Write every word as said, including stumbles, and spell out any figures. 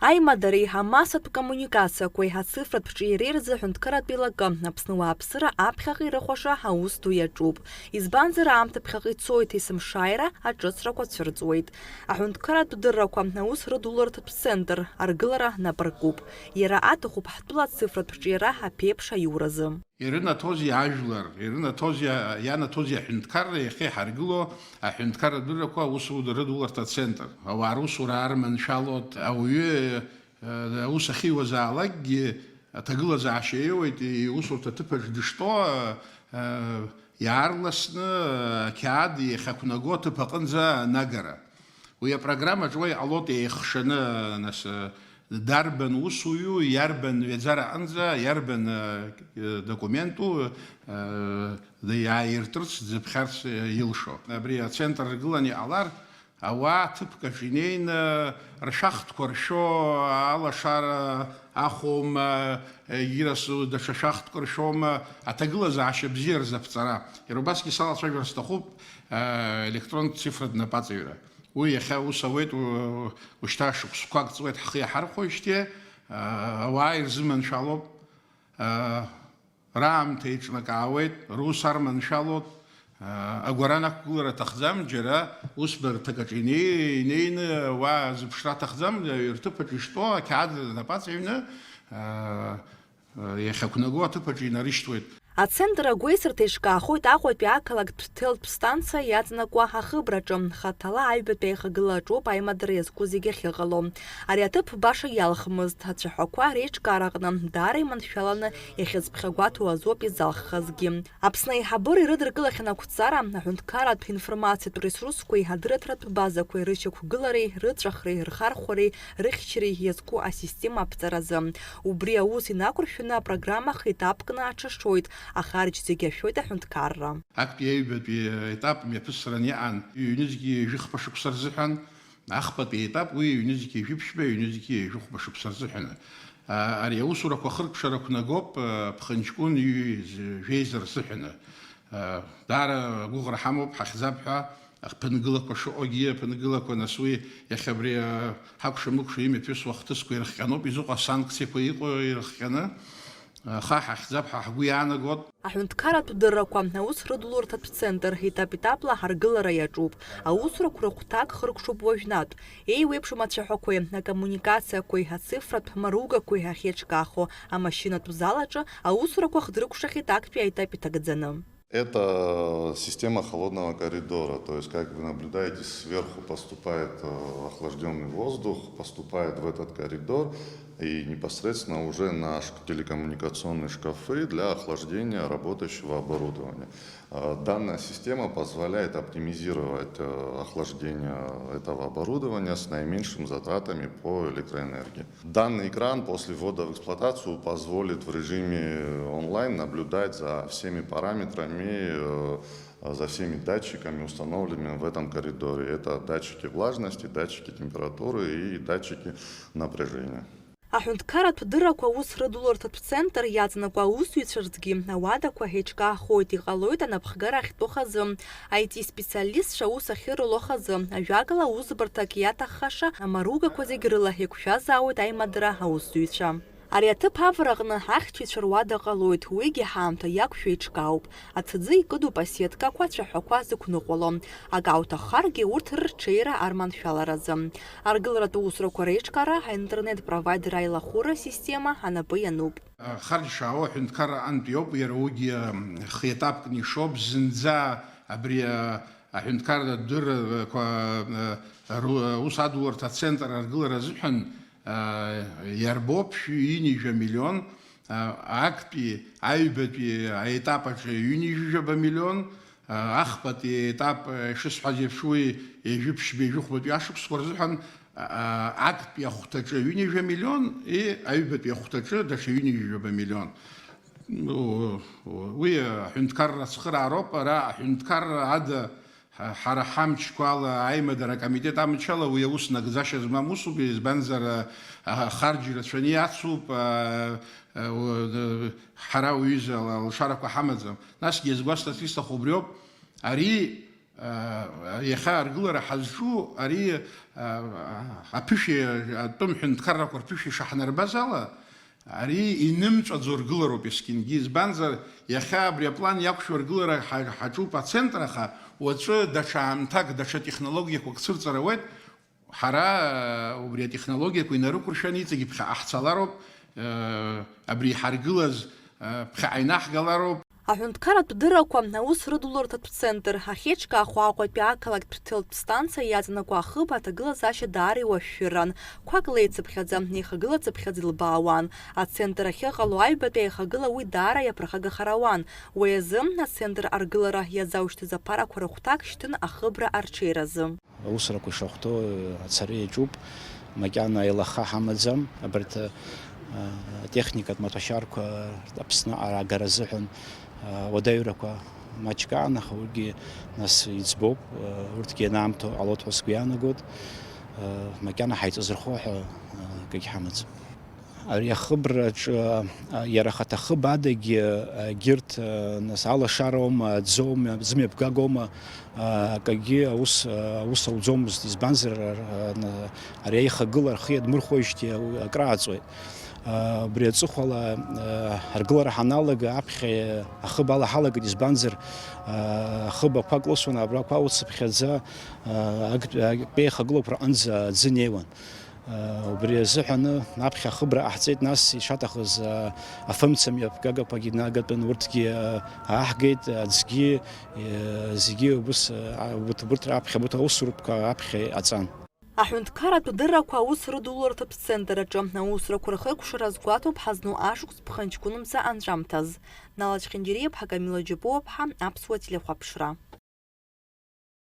Аимадареи амассатә коммуникациақәеи ацифратә ҿиареи рзы аҳәынҭқарратә еилакы Аԥсны ауааԥсыра аԥхьаҟа ирыхәаша аус ду иаҿуп. Избанзар, аамҭа ԥхьаҟа ицоит, есымшааира аҿыцрақәа цәырҵуеит. Аҳәынҭқарратә дыррақәа аус рыдулартә центр аргылара нап ркуп. Иара аҭахуп ҳтәыла ацифратә ҿиара аԥеиԥш аиуразы. Ирынаҭозеи ажәлар, ирынаҭозеи, ианаҭозеи аҳәынҭқарра, иахьа иҳаргыло аҳәынҭқарратә дыррақәа аусура рыдуларҭа ацентр. Ауаа русура арманшәалоит, ауаҩы, э, аус ахьиуазаалакгьы аҭагылазаашьа иоуеит, иусурҭа аҭыԥаҿ дыштәоу, э, иаарласны, э, ақьаад иахьақәнаго аҭыԥ аҟынӡа анагара. Уи апрограммаҿ уа иҟалоит еихшаны, нас, э, дарбан усуҩу, иарбан ҩаӡара аҟынӡа, иарбан, э, документу, э, иааиртырц, дзыԥхьарц, э, илшо. Абри ацентр ргылан иҟалар, ауаа ҭыԥкаҿ инеины ршәахтәқәа ршәо, алашара ахәома, егьырас даҽа шәахтәқәа ршәома, аҭагылазаашьа бзиа рзаԥҵара. Иара убасгьы салацәажәар сҭахуп, э, електронтә цифратә напаҵаҩра. Уи иахьа ус ауеит, у-, ушьҭа шықәсқәак ҵуеит ҳхы иаҳархәоижьҭеи, а, ауаа ирзыманшәалоуп, а, раамҭа еиҿнакаауеит, рус арманшәалоуп, а, агәара анақәгылара аҭахӡам, џьара усбарҭак аҿы инеи-, инеины ауаа зыԥшра аҭахӡам, рҭыԥ аҿы иштәоу ақьаад напаҵаҩны, а, иахьақәнаго аҭыԥ аҿы инарышьҭуеит. Ацентр агәеисырҭа еиҿкаахоит Аҟәатәи ақалақьтә ҭелтә станциа иаҵанакуа ахыбраҿы. Хаҭала аҩбатәи аихагыла аҿоуп аимадара иазку зегьы ахьыҟало. Ари аҭыԥ баша иалхмызт, ацәаҳәақәа реиҿкаараҟны даара иманшәаланы иахьазԥхьагәаҭоу азоуп изалххазгьы. Аԥсны аиҳабыра ирыдыркылахьан ақәҵара, аҳәынҭқарратә информациатә ресурсқәеи адырраҭаратә базақәеи рышьақәгылареи, рыҵәахреи, рхархәареи, рыхьчареи иазку асистема аԥҵаразы. Убри аус инақәыршәаны апрограмма хеиҭаԥкны аҽашоит, ахарџь зегьы ашәоит аҳәынҭқарра. Актәи аҩбатәи аетап мҩаԥысран иҟан ҩнызқьи жәохәба шықәса рзыҳәан, ахԥатәи аетап уи ҩнызқьи жәиԥшьба, ҩнызқьи жәохәба шықәса рзыҳәан. А, ари аусурақәа хыркәшара қәнагоуп, а, ԥхынҷкәын ҩ-, жәеиза рзыҳәан. А, даара агәыӷра ҳамоуп, ҳахьӡап ҳәа, аԥынгылақәа шыҟоугьы, аԥынгылақәа нас уи иахьа абри, а, ҳакәша-мыкәша имҩаԥысуа ахҭысқәа ирыхҟьаноуп, изыҟоу асанкциақәа иҟоу ирыхҟьаны, а, аха ҳахьӡап ҳәа ҳгәы иаанагот. Аҳәынҭқарратә дыррақәа аус рыдуларҭатә центр етап-етапла ҳаргылара иаҿуп. Аусурақәа рыхәҭак хыркәшоуп уажәнатә. Еиуеиԥшым ацәаҳәақәеи, акоммуникациақәеи, ацифратә маругақәеи ахьеиҿкаахо амашьынатә зал аҿы аусурақәа хдыркәшахеит актәи аетап иҭагӡаны. Это система холодного коридора, то есть, как вы наблюдаете, сверху поступает, э, охлаждённый воздух, поступает в этот коридор и непосредственно уже на ш-, телекоммуникационные шкафы для охлаждения работающего оборудования. Э, данная система позволяет оптимизировать, э, охлаждение этого оборудования с наименьшими затратами по электроэнергии. Данный экран после ввода в эксплуатацию позволит в режиме онлайн наблюдать за всеми параметрами, э, за всеми датчиками, установленными в этом коридоре. Это датчики влажности, датчики температуры и датчики напряжения. Аҳәынҭқарратә дыррақәа аус рыдуларҭатә центр иаҵанакуа аусзуҩцәа рзгьы ауадақәа еиҿкаахоит, иҟалоит анапхгара ахьтәу хазы, I T специалистцәа аус ахьырыло хазы, ажәакала, аусбарҭак иаҭаххаша амаругақәа зегь рыла еиқәшәазаауеит аимадара аусзуҩцәа. Ари аҭыԥ авараҟны ахьчаҩцәа руада ҟалоит, уигьы ҳаамҭа иақәшәо еиҿкаауп. Аҭӡы икыдуп асеткақәа, ацәаҳәақәа зықәныҟәало. Акы ауҭаххаргьы, урҭ рырҽеира арманшәаларазы. Аргыларатә усурақәа реиҿкаара аинтернет-провайдер аилахәыра система анапы иануп. Харџьшаауа аҳәынҭқарра аҟынтә иоуп, иара уигьы, м, хеетапкны ишоуп, зынӡа абри, а, аҳәынҭқарратә дыррақәа, а, ру-, аус адуларҭа ацентр аргылара азыҳәан, а, иарбоуп шәи ҩынҩажәа миллион, а, актәи, аҩбатәи аетап аҿы ҩынҩажәаба миллион, а, ахԥатәи аетап, а, ишысҳәаз еиԥш, уи ҩажәи ԥшьба, ҩажәи хәбатәи ашықәсқәа рзыҳәан, а, актәи ахәҭаҿы ҩынҩажәа миллион, и аҩбатәи ахәҭаҿы даҽа ҩынҩажәаба миллион. Ну, уи аҳәынҭқарра ацхыраароуп, ара аҳәынҭқарра ада ҳа-, ҳара ҳамчқәа ала, аимадара акомитет амчала уи аус нагӡашьа змам усуп, избанзар, а, ахарџь рацәаны иацуп, а, а, у-, д-, ҳара уҩыза ала алшарақәа ҳамаӡам. Насгьы иазгәасҭарц исҭаху убриоуп, ари Иахьа аргылара ҳазҿу ари аԥышәи атәым ҳәынҭқаррақәа рԥышәи шаҳнарбаз ала, ари инымҵәаӡо ргылароуп есқьынгьы. Избанзар, иахьа абри аплан иақәшәо аргылара ҳа-, ҳаҿуп ацентр, аха уаҵәы даҽа аамҭак, даҽа технологиақәак цәырҵыр ауеит. Ҳара убри атехнологиақәа инарықәыршәаны иҵегьы ԥхьаҟа ҳцалароуп, абри иҳаргылаз ԥхьаҟа инаҳгалароуп. Аҳәынҭқарратә дыррақәа, аус рыдуларҭатә центр, ахьеиҿкаахо Аҟәатәи ақалақьтә ҭелтә станциа иаҵанакуа ахыб аҭагылазаашьа даара иуашәшәыран, қәак леицыԥхьаӡа, еихагылацыԥхьаӡа илбаауан. Ацентр ахьыҟало аҩбатәи аихагыла уи даара иаԥырхагахар ауан. Уи азы, ацентр аргылара иазаушьҭыз аԥарақәа рыхәҭак шьҭын ахыбра арҽеиразы. Аусурақәа ишахәҭоу ацара иаҿуп, макьана еилаха ҳамаӡам, абарҭ, а, атехникатә маҭәашьарқәа Аԥсны ара агара азыҳәан, а, уадаҩрақәа маҷк аан, аха урҭгьы нас иӡбоуп, а, урҭгьы ианаамҭоу ҟалоит ҳәа сгәы иаанагоит, а, макьана ҳаиҵазырхо ҳәа, а, акгьы ҳамаӡам. Ари ахыбраҿы, а, иара ахаҭа ахыб адагьы, а, егьырҭ, а, нас алашароума, аӡоума, зымҩаԥгагоума, а, акагьы аус, а, аус ауӡомызт, избанзар, а, а, на-, ари аихагыла рхы иадмырхәоижьҭеи ау-, акрааҵуеит. А, убри аҵыхәала, а, аргылара ҳаналага аԥхьа ахыб ала ҳалагеит, избанзар, а, ахыб ақәа клысуан, абрақәа ауцыԥхьаӡа, а, актәи, актәи аихагылақәа рҟынӡа аӡы неиуан. Убри азыҳәаны аԥхьа ахыбра ҟаҳҵеит, нас ишаҭахыз, а, афымца мҩаԥгагақәагьы нагатәын, урҭгьы, а, ааҳгеит, аӡгьы, е, зегьы убыс, а, убырҭ, убырҭ раԥхьа, убырҭ аусуртәқәа аԥхьа иҟаҵан. Аҳәынҭқарратә дыррақәа аус рыдуларҭатә центр аҿы аусурақәа рхыркәшара азгәаҭоуп ҳазну ашықәс Ԥхынҷкәынмза анҵәамҭаз. Нала Чхинџьариаԥҳа, Камила Џьапуаԥҳа, Аԥсуа телехәаԥшра.